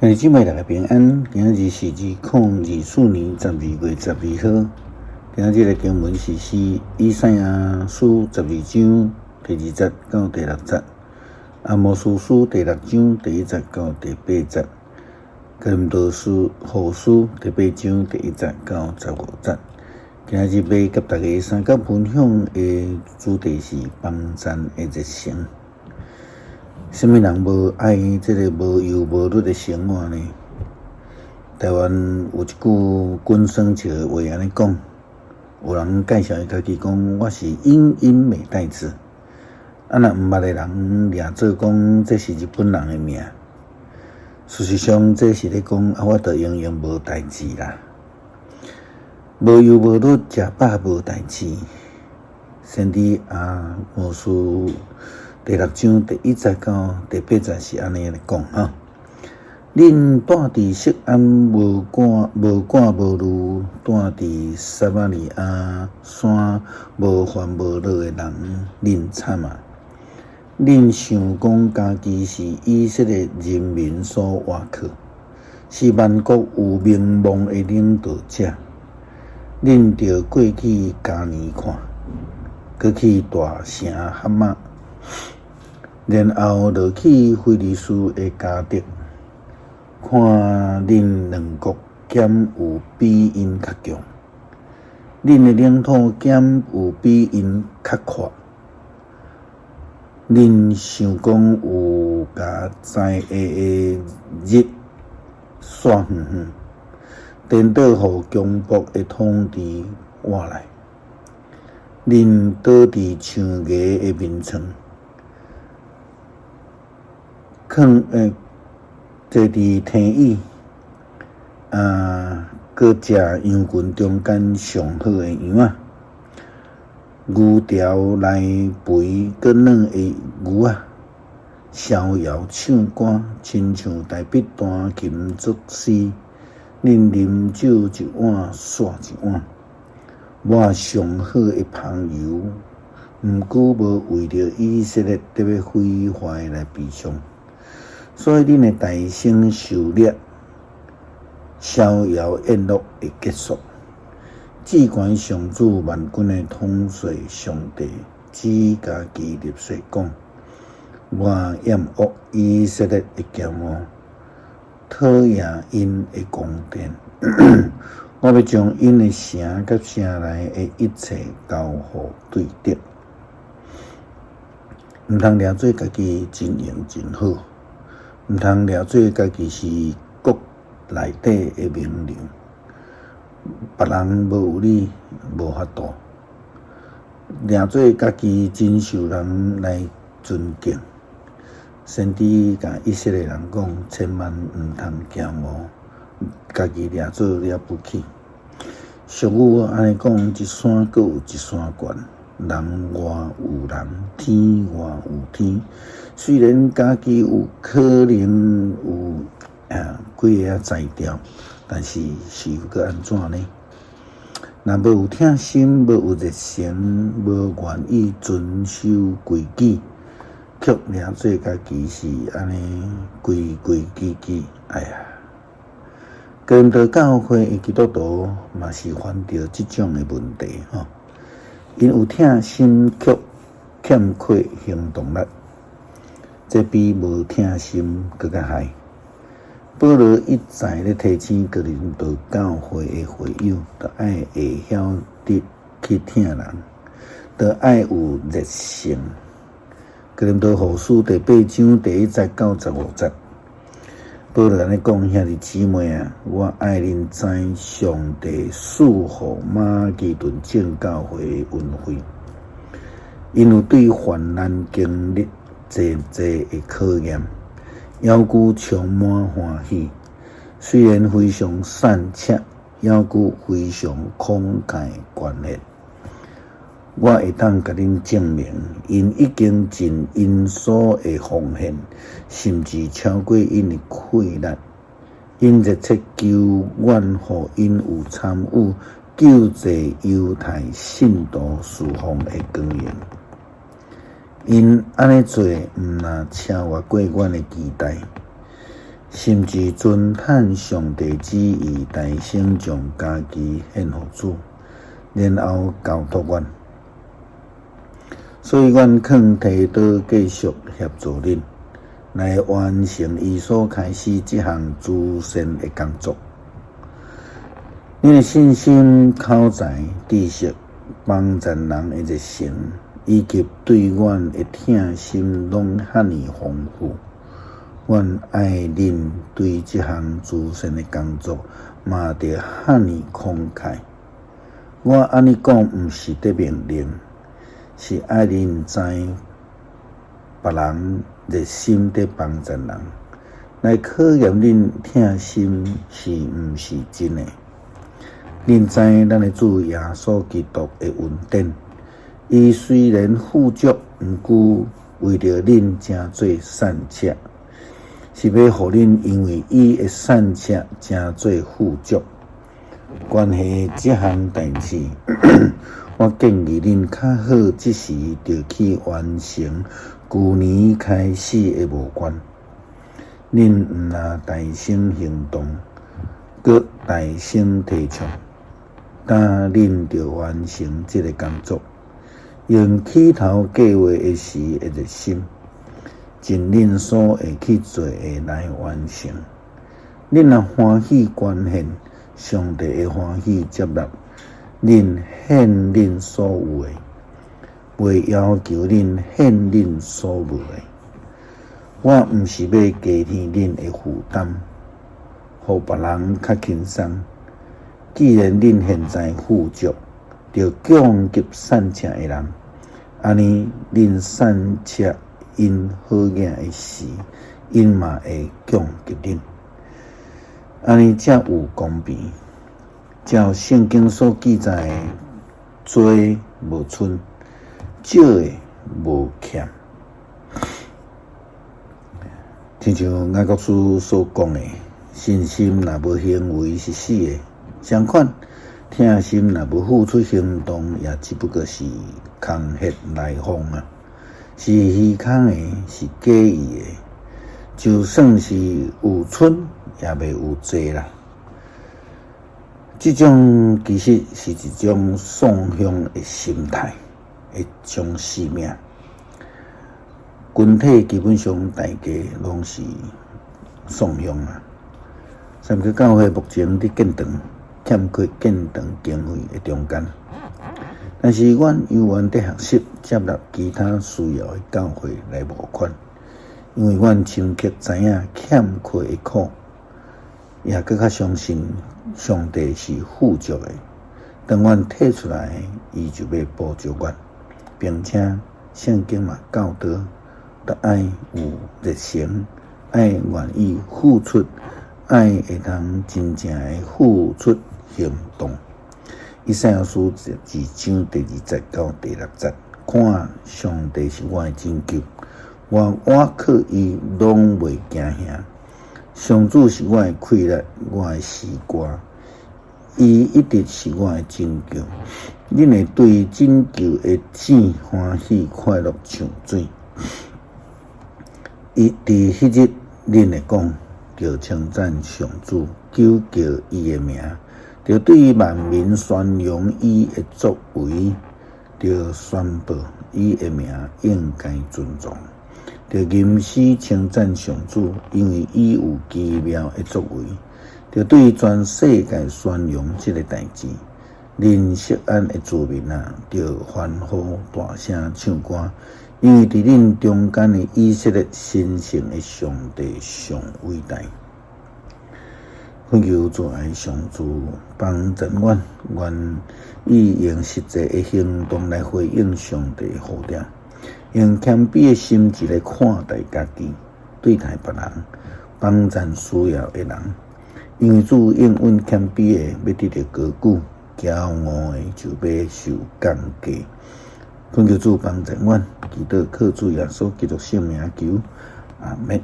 兄弟姊妹，大家平安。今仔日是2024年12月12號。今仔日的經文是以賽亞書12章第2節到第6節，阿摩司書第六章第一節到第八節，哥林多書後書第八章第一節到15節。今仔日欲佮大家相共分享的主題是幫贊的熱誠。啥物人無愛這个無憂無慮的生活呢？台灣有一句滾耍笑的話按呢講，有人介紹伊家己講，我是英英美代子。啊，若毋捌的人掠做講這是日本人的名。事實上，這是咧講啊，我著閒閒無代誌啦，無憂無慮，食飽無代誌。先知阿摩司第六章第一節到第八節是按呢來講吼。恁住佇錫安無掛無掛無慮，住佇撒瑪利亞山無煩無惱的人，恁慘啊！恁想講家己是以色列人民所倚靠，是萬國有名望的領導者，恁著過去迦尼看，閣去大城哈馬。然後落去非利士的迦特，看恁兩國敢有比𪜶較強，恁的領土敢有比𪜶較闊？恁想講有共災禍的日煞遠遠，顛倒予強暴的統治倚來，恁倒佇象牙的眠床。囥坐佇天椅，啊，閣食羊群中間上好的羊仔，牛牢內肥閣嫩的牛仔，逍遙唱歌，親像大衛彈琴作詩。恁啉酒一碗煞一碗，抹上好的香油，毋過無為著以色列得欲毀壞來悲傷。所以恁的大聲狩獵、逍遙宴樂會結束。至懸上主萬軍的統帥上帝指家己立誓講：我厭惡以色列的驕傲，討厭𪜶的宮殿。我欲將𪜶的城佮城內的一切交予對敵。毋通掠做家己真閒真好。毋通掠做家己是國內底的名流，別人無有你無法度。掠做家己真受人來尊敬，先知共以色列人講，千萬毋通驕傲，家己掠做了不起。俗語按呢講，一山閣有一山懸。人外有人，天外有天。雖然家己有可能有啊幾个才調，但是是閣按怎呢？若無有疼心，無有熱誠，無願意遵守規矩，卻掠做家己是按呢規規矩矩。哎呀，哥林多教會的基督徒嘛是犯著這種的問題吼。𪜶有疼心，卻欠缺行動力，這比無疼心閣較害。保羅一再咧提醒哥林多教會的會友，著愛會曉得去疼人，著愛有熱誠。哥林多後書第八章第一節到15節，保羅按呢講：兄弟姊妹啊，我愛恁知上帝賜予馬其頓眾教會的恩惠，𪜶有對患難經歷濟濟的考驗，猶閣充滿歡喜。雖然非常散赤，猶閣非常慷慨捐獻。我會當共恁證明，𪜶已經盡𪜶所會奉獻，甚至超過𪜶的氣力。𪜶熱切求阮予𪜶有參與救濟猶太信徒事奉的光榮。𪜶按呢做，毋但超越過阮的期待，甚至尊嘆上帝旨意，大聲將家己獻予主，然後交託阮。所以，阮勸提多繼續協助恁，來完成伊所開始這項慈善的工作。恁的信心、口才、知識、幫贊人的熱誠，以及對阮的疼心，攏遐爾豐富。阮愛恁對這項慈善的工作，嘛著遐爾慷慨。我按呢講，毋是佇命令，是愛恁知別人熱心佇幫贊人，來考驗恁疼心是毋是真的。恁知咱的主耶穌基督的恩典，伊雖然富足，毋過為著恁成做散赤，是欲予恁因為伊的散赤成做富足。關係這項代誌，我建議恁較好這時就去完成舊年開始的募捐。恁毋若大聲行動，閣大聲提倡，今恁就完成這个工作。用起頭計劃的時的熱心，盡恁所會去做的來完成。恁若歡喜捐獻，上帝會歡喜接納恁獻恁所有的，袂要求恁獻恁所無的。我毋是欲加添恁的負擔，予別人較輕鬆。既然恁現在富足，著供給散赤的人，按呢恁散赤𪜶好額的時，𪜶嘛會供給恁。按呢才有公平。照聖經所記載的，多無賰，少的無欠。親像雅各書所講的，信心若無行為是死的，相款，疼心若無付出行動，也只不過是空穴來風啊，是虛空的，是假意的。就算是有賰，也袂有濟啦。這種其實是一種送向的心態，一種使命。群體基本上大家攏是送向啊。三級教會目前佇建堂，欠缺建堂經費的中間，但是阮猶原佇學習接納其他需要的教會來募款，因為阮深刻知影欠缺的苦，也閣較相信上帝是富足的。當阮提出來，伊就欲補足阮，並且聖經嘛教導，著愛有熱誠，愛願意付出，愛會當真正的付出行動。以賽亞書十二章第二節到第六節，看上帝是我的拯救，我倚靠伊，攏袂驚嚇。上主是我的氣力，我的詩歌，伊一直是我的拯救。恁會對拯救的井歡喜快樂唱水。伊佇彼日，恁會講，著稱讚上主，求告伊的名，著對萬民宣揚伊的作為，著宣布伊的名應該尊崇。著吟詩稱讚上主，因為伊有奇妙的作為，著對全世界宣揚這个代誌。恁錫安的子民啊，著歡呼大聲唱歌，因為佇恁中間的以色列神聖的上帝上偉大。懇求主愛上主幫助阮，願意用實際的行動來回應上帝的呼召，用謙卑的心志來看待家己，對待別人，幫贊需要的人。因為主應允謙卑的，欲得著高舉；驕傲的就欲受降低。懇求主幫助阮，祈禱靠主耶穌基督聖名求，阿們。